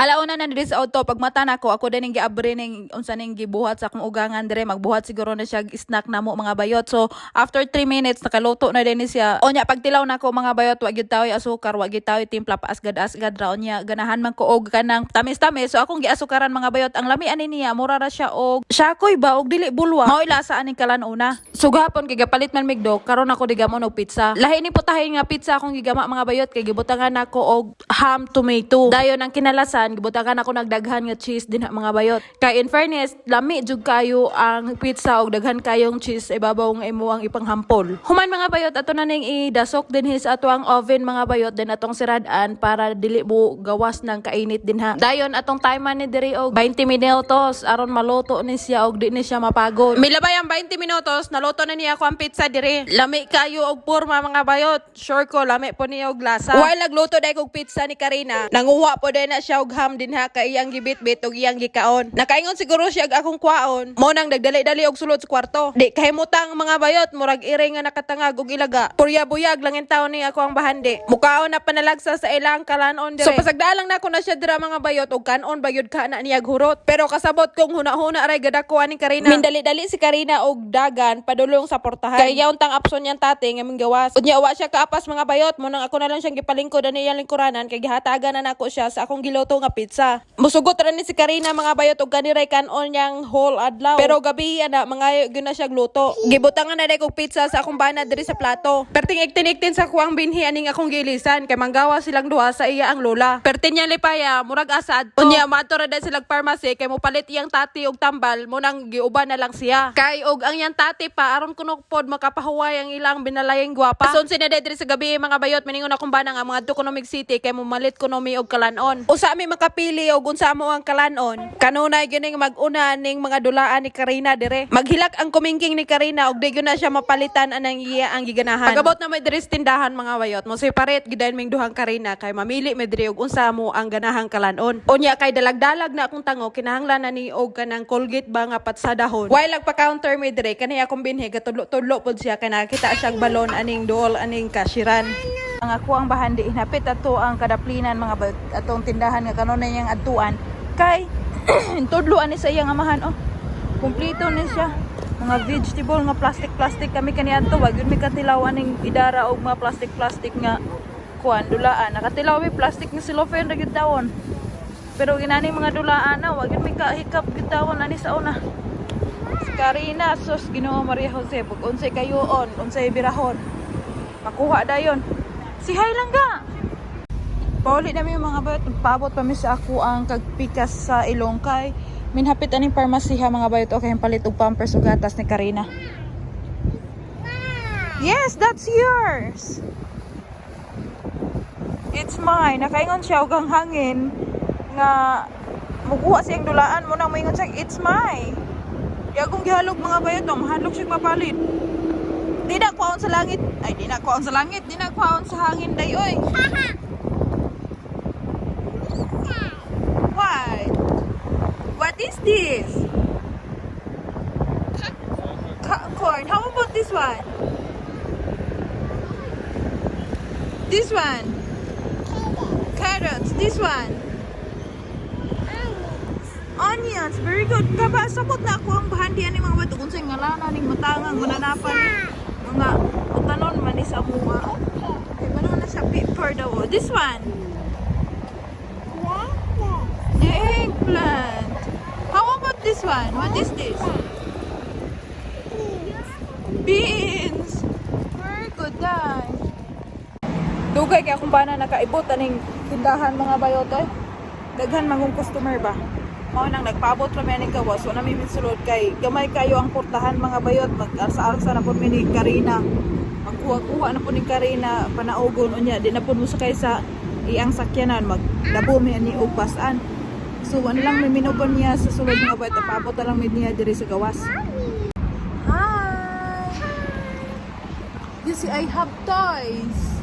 Alauna na diri sa auto, pag mata nako, ako din ning giabri ning unsa ning gibuhat sa akong ugangan dire, magbuhat siguro na siya snack namo, mga bayot. So after 3 minutes nakaluto na din ni siya. Unya pagtilaw nako, mga bayot, wa gyud taoy asukar, wa gyud taoy timpla, paasgad-asgad ra. Unya ganahan man ko og kanang tamis-tamis. So akong giasukaran, mga bayot. Ang lami ani niya, mura ra siya og shakoy ba og dili bulwa. Mao'y lasa aning kalan-una. So gahapon kay gapalit man migdo, karon ako digamo og pizza. Lahi ni putahe nga pizza akong gigama, mga bayot, kay gibutangan nako og ham, tomato. Dayon ang kinalasan, gibutangan ako nagdaghan nga cheese din mga bayot. Kay in fairness, lami jud kayo ang pizza og daghan kayong cheese sa ibabaw nga imo ang ipanghampol. Human, mga bayot, ato na ning idasok dinhi sa ato ang oven, mga bayot, din atong sirad-an para dili mo gawas ng kainit din ha. Dayon atong time ni diri og 20 minutos aron maluto ni siya og di ni siya mapagod. Milabay ang 20 minutos, naluto na niya ako ang pizza diri. Lami kayo og porma, mga bayot. Sure ko lami po niya og lasa. While nagluto dai kog pizza ni Karina, nanguha po dai na siya og ham din ha kay iyang gibitbit og iyang gikaon. Nakaingon siguro siya og akong kwaon. Mo nang nagdali-dali og sulod sa kwarto. Di kahimutang, mga bayot, murag ire nga nakatangag og ilaga. Purya buyag lang in taon ni ako ang bahandi. Mukaon na panalagsa sa ilang kalanon dire. So pasagdalang na ako na siya dira, mga bayot, og kanon bayod ka na niya hurot. Pero kasabot kong huna-huna aray gada ko aning Karina. Mindali-dali si Karina og dagan padulong sa portahan. Kay yaon tang apson niyang tate nga minggawas. Unya wa siya kaapas, mga bayot, mo nang ako na lang siyang gipalingkod ani iyang lingkuranan kay gihatagan na nako siya sa akong giluto nga pizza. Musugot ra ni si Karina, mga bayot, og kaniray kanon niyang whole adlaw. Pero gabi ana mangayo gyud na siya luto. Gibutangan na kog pizza sa akong bana diri sa plato. Perting iktin-iktin sa kuang binhi aning akong gilisan kay manggawa silang duha sa iya ang lola. Pertin niya lipaya murag asad. Unya maadto ra dahil silang pharmacy kay mopalit iyang tati og tambal, mo nang giuban na lang siya. Kay og ang iyang tati pa aron kuno pod makapahuway ang ilang binalayeng gwapa. Asun sina diri sa gabi, mga bayot, miningon akong bana nga mga kuno mig city kay momalit kuno mi og kalanon. Usa mi makapili og unsa mo ang kalanon. Kanunay gining mag-una ning mga dulaan ni Karina dire. Maghilak ang kumingking ni Karina og di gyud na siya mapalitan anang iya ang giganahan. Pagabot na may diri sa tindahan, mga bayot, mo separate gidayon ming duhang Karina kay mamili mi diri og unsa mo ang ganahang kalanon. Unya kay dalag-dalag na akong tango, kinahanglan na ni og kanang Colgate ba nga patsadahon. While nagpa-counter mi dire, kani akong binhi gatudlo-tudlo pod siya kay nakita siyang balon aning dool aning kashiran. Ang ako ang bahandi hinapit ato ang kadaplinan, mga bayot, atong tindahan nga kanunay niyang adtuan kay tudlo ani sa iyang amahan, oh. Kumpleto ni siya. Mga vegetable nga plastic plastic kami kaniadto, wag yun mi katilaw aning idara og mga plastic plastic nga kuan dulaan. Nakatilaw mi plastic nga cellophane ra gyud tawon. Pero ginani mga dulaan na wag yun mi kahikap gyud tawon ani sa una. Si Karina, sus Ginoo Maria Jose, pag unsay kayuon, unsay birahon. Makuha dayon. Si hi lang ga. Pauli na mi, mga bayot, paabot pa mi sa ako ang kagpikas sa ilong kay minhapit aning pharmacy ha, mga bayot, okay palit og pampers ug gatas ni Karina. Yes, that's yours. It's mine. Nakaingon siya og ang hangin nga mukuha siyang dulaan mo nang moingon siya, "It's mine." Di akong gihalog, mga bayot, no, mahadlok siya mapalit. Di na kuhaon sa langit. Ay, di na kuhaon sa langit. Di na kuhaon sa hangin day, oy. What? What is this? Corn. How about this one? This one. Carrots. This one. Onions. Very good. Kaba, sabot na ako ang bahandi ani, mga bato. Kung sa'yo ngalana ning matangang mananapan. Mga utanon man ni sa mua. Ay, mano na siya pepper daw. Oh. This one. Eggplant. How about this one? What is this? Beans. Very good, Dai. Dugay kay akong bana nakaibot aning tindahan, mga bayot, eh. Daghan mangong customer ba. Mao nang nagpaabot ra mi aning gawas, so nami sulod kay gamay kayo ang portahan, mga bayot, mag-arsa-arsa na pud mi ni Karina. Magkuha-kuha na pud ni Karina panaugon, unya di na pud mo sakay sa iyang sakyanan, magdabo mi ani og basan. So ano lang may minuban niya sa sulod, mga bayot, paabot na lang mi niya diri sa gawas. Hi! You see, I have toys.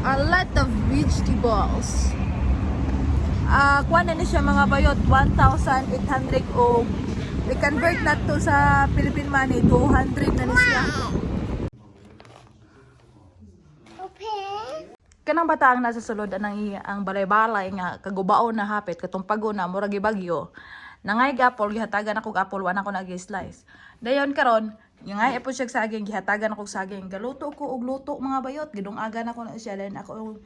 A lot of vegetables. Ah, kuha na ni siya, mga bayot, 1,800 o i-convert na to sa Philippine money, 200 na ni siya. Open. Kanang bata ang nasa sulod anang ang balay-balay nga kagubaon na hapit katong pago na murag gibagyo. Nangay apple, gihatagan ako og apple, wa na ako nag-slice. Dayon karon, ngay po siya saging, gihatagan ako og saging. Galuto ko og luto, mga bayot, gidungagan ako na siya, then ako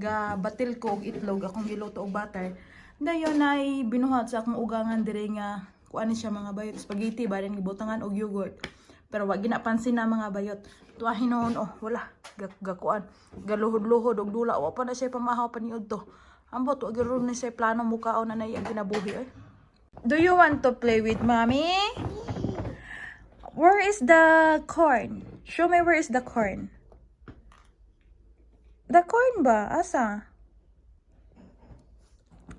ga batil ko og itlog, akong giluto og butter. Dayon ay binuhat sa akong ugangan dire nga kuan ni siya, mga bayot, spaghetti ba rin gibutangan og yogurt. Pero wa ginapansin na, mga bayot. Tuwa hinuon, oh, wala gakuan. Galuhod-luhod og dula, wa pa na siya pamahaw paniud to. Ambot wa gyud ni siya plano mukaon na na iyang kinabuhi oy. Do you want to play with Mommy? Where is the corn? Show me where is the corn. The corn ba? Asa?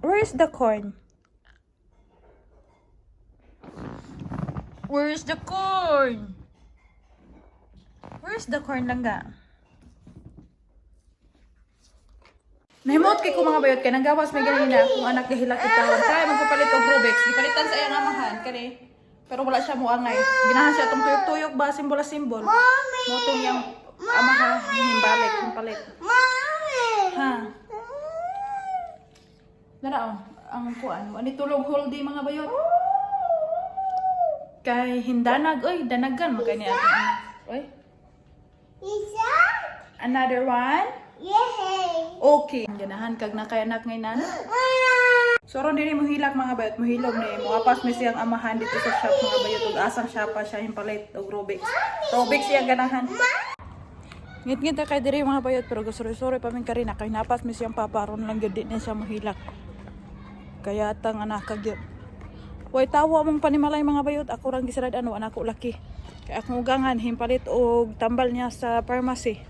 Where is the corn? Where is the corn? Where is the corn, langga? Nahimot kay ko, mga bayot, kay nanggawas may ganina akong anak gahilak itawan kay magpapalit og Rubik's, gipalitan sa iyang amahan kani, pero wala siya moangay. Ginahan siya atong tuyok-tuyok ba, simbol simbol. Mommy! Mao tong iyang amahan himbalik himpalit. Mommy! Ha, dara oh, ang kuan mo ani tulog whole day, mga bayot, kay hindanag oy, danagan man kay ni atong anak oy. Is that? Another one. Yay! Okay, ganahan kag na kay anak ngay nan. So aron dili mo hilak, mga bayot, mohilom ni mo apas mi siyang amahan dito sa shop, mga bayot, ug asang shop pa siya himpalit og Rubik's. Rubik's siya ganahan. Ngit-ngit na kay diri, mga bayot, pero gusuri-suri pa min karina kay napas mi siyang papa aron lang gyud di na siya mohilak. Kaya atang anak kagyud. Way tawo among panimalay, mga bayot, ako rang gisarad ano anak ko laki. Kay akong ugangan himpalit og tambal niya sa pharmacy.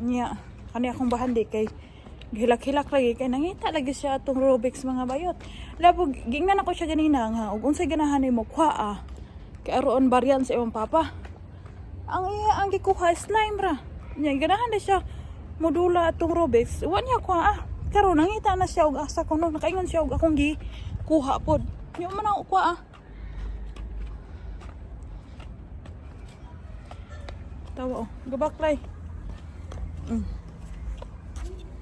Niya, kani akong bahandi kay gihilak-hilak lagi kay nangita lagi siya atong Rubik's, mga bayot. Labog gingnan ako siya ganina nga og unsay ganahan nimo kuha ah. Kay aroon baryan sa imong papa. Ang iya ang gikuha slime ra. Nya ganahan na siya modula atong Rubik's. Wa niya kuha ah. Karon nangita na siya og asa kuno nakaingon siya og akong gi kuha pod. Nya man ako kuha ah. Tawa oh, gabaklay.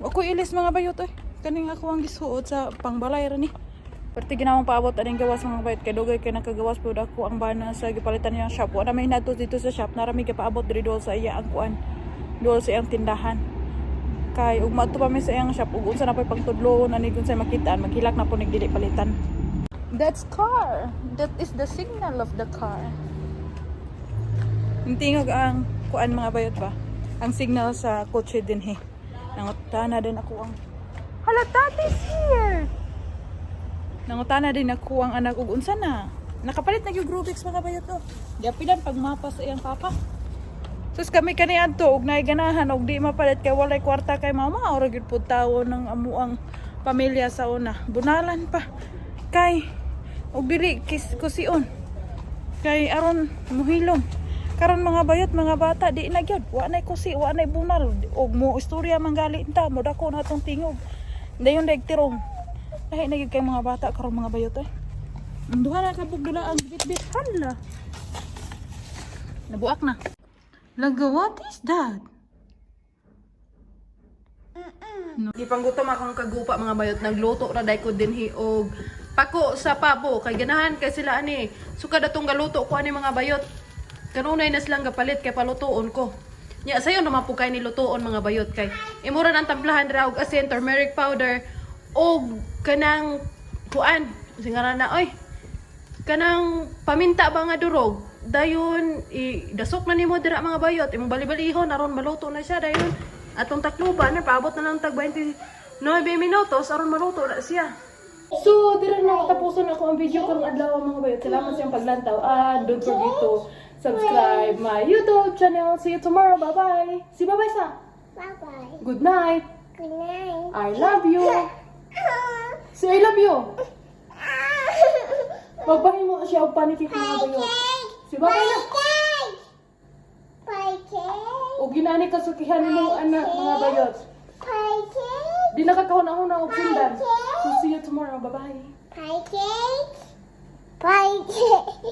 Ako ilis, mga bayot oy. Kaning ako ang gisuot sa pangbalay ra ni. Perti ginawang paabot aning gawas, mga bayot, kay dugay kay nakagawas pud ako ang bana sa gipalitan niyang shop. Wa na may hinadto dito sa shop, narami gipaabot diri dool sa iya ang kuan. Dool sa iyang tindahan. Kay ug maadto pa mi sa iyang shop ug unsa na pay pagtudlo na ni kung sa makitaan maghilak na po nig dili palitan. That's car. That is the signal of the car. Tingog ang kuan, mga bayot ba? Ang signal sa kotse din he. Nangutana din ako ang Hala, Tati's here! Nangutana din ako ang anak og unsa na. Nakapalit na yung Rubik's, mga bayot oh. Giapilan pagmapa sa iyang papa. Sus kami kani adto og naay ganahan og di mapalit kay walay kwarta kay mama ora gyud pud tawo ng amuang pamilya sa una. Bunalan pa kay og dili kis kusion. Kay aron muhilom. Karon, mga bayot, mga bata di na gyud. Wa nay kusi, wa nay bunal og mo istorya man gali ta, mo dako na tong tingog. Dayon daig tirong. Lahi na gyud kay mga bata karon, mga bayot eh. Ang duha na ka dula ang bit-bit, hala. Nabuak na. Langga, what is that? No. Gipanggutom akong kagupa, mga bayot, nagluto ra day ko dinhi og pako sa pabo kay ganahan kay sila ani. Sukad atong galuto ko ani, mga bayot. Kanunay na silang gapalit kay palutoon ko. Nya sayo naman po kay nilutoon, mga bayot, kay imura ang tamplahan ra og asin, turmeric powder og kanang kuan singaran na oy, kanang paminta ba nga durog. Dayon i dasok na nimo dira, mga bayot, imong bali-balihon aron maluto na siya. Dayon atong takluban na paabot na lang tag 29 minutos aron maluto na siya. So dira na tapuson ako ang video karong adlaw, mga bayot. Salamat sa iyong paglantaw and don't forget to subscribe my YouTube channel. See you tomorrow. Bye bye. See, bye bye sa. Bye-bye. Good night. Good night. I love you. Say "I love you." Magpahimo siya og pancake, mga bayot. Say bye bye na. Cake! Pie cake! O ginani kasukihan nimong anak, mga bayot. Pie cake! Di nakakahuna-huna og sundan. So see you tomorrow. Bye-bye. Pie cake! Pie cake!